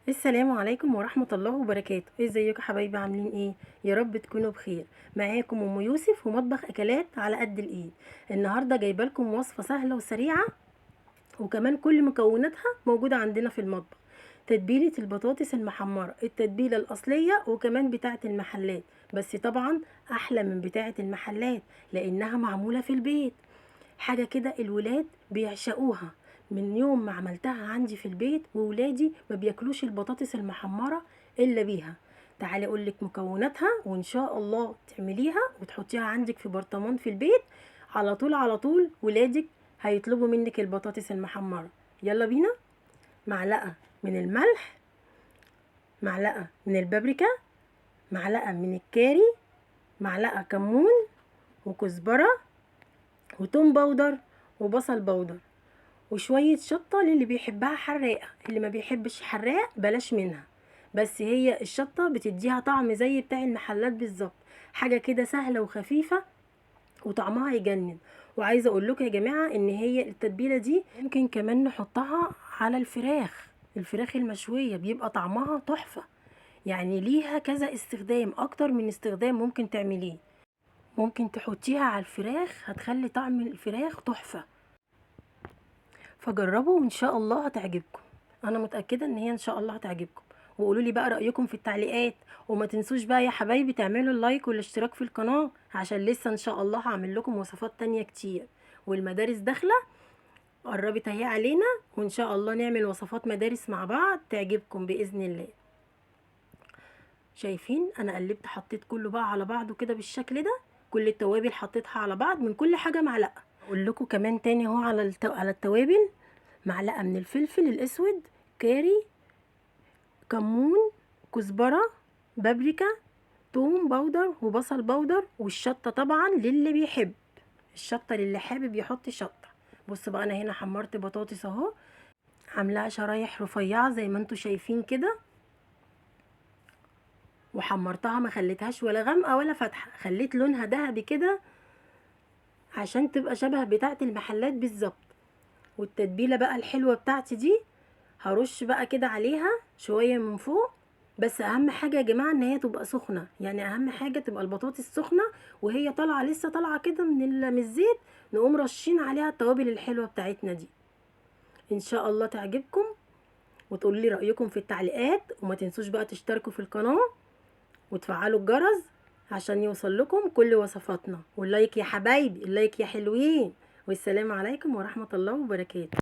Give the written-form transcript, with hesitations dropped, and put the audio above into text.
السلام عليكم ورحمة الله وبركاته. ازيكم حبايبي؟ عاملين ايه؟ يا رب تكونوا بخير. معاكم ام يوسف ومطبخ اكلات على قد الايد. النهارده جايبه لكم وصفه سهلة وسريعة، وكمان كل مكوناتها موجودة عندنا في المطبخ. تتبيله البطاطس المحمره، التتبيله الاصلية وكمان بتاعه المحلات، بس طبعا احلى من بتاعه المحلات لانها معمولة في البيت. حاجة كده الولاد بيعشقوها. من يوم ما عملتها عندي في البيت وولادي ما بياكلوش البطاطس المحمره الا بيها. تعالي اقول لك مكوناتها وان شاء الله تعمليها وتحطيها عندك في برطمان في البيت على طول على طول، ولادك هيطلبوا منك البطاطس المحمره. يلا بينا. معلقه من الملح، معلقه من البابريكا، معلقه من الكاري، معلقه كمون وكزبره وتوم powder وبصل powder، وشوية شطة للي بيحبها حراقة، اللي ما بيحبش حراق بلاش منها، بس هي الشطة بتديها طعم زي بتاع المحلات بالظبط. حاجة كده سهلة وخفيفة وطعمها يجنن. وعايزة اقول لكم يا جماعة ان هي التتبيلة دي ممكن كمان نحطها على الفراخ، الفراخ المشوية بيبقى طعمها تحفة. يعني ليها كذا استخدام، اكتر من استخدام ممكن تعمليه. ممكن تحطيها على الفراخ هتخلي طعم الفراخ تحفة. فجربوا وان شاء الله هتعجبكم، انا متاكدة ان هي ان شاء الله هتعجبكم. وقولوا لي بقى رايكم في التعليقات، وما تنسوش بقى يا حبايبي تعملوا ال like والاشتراك في القناة، عشان لسه ان شاء الله هعمل لكم وصفات تانية كتير. والمدارس داخله قربت اهي علينا، وان شاء الله نعمل وصفات مدارس مع بعض تعجبكم باذن الله. شايفين انا قلبت حطيت كله بقى على بعضه كده بالشكل ده، كل التوابل حطيتها على بعض، من كل حاجة معلقه. اقول لكم كمان تاني اهو على التوابل: معلقه من الفلفل الاسود، كاري، كمون، كزبره، بابريكا، توم powder وبصل powder، والشطه طبعا للي بيحب الشطه، للي حابب يحط شطه. بصوا بقى انا هنا حمرت بطاطس اهو، عاملاها شرايح رفيعة زي ما انتم شايفين كده، وحمرتها ما خليتهاش ولا غامقه ولا فاتحة، خليت لونها ذهبي كده عشان تبقى شبه بتاعه المحلات بالظبط. والتتبيله بقى الحلوة بتاعتي دي هرش بقى كده عليها شوية من فوق. بس اهم حاجة يا جماعة ان هي تبقى سخنة، يعني اهم حاجة تبقى البطاطس سخنة وهي طالعه لسه طالعه كده من الزيت، نقوم رشين عليها التوابل الحلوة بتاعتنا دي. ان شاء الله تعجبكم وتقولوا لي رايكم في التعليقات، وما تنسوش بقى تشتركوا في القناة وتفعلوا الجرس عشان يوصل لكم كل وصفاتنا. وال like يا حبايبي، ال like يا حلوين. والسلام عليكم ورحمة الله وبركاته.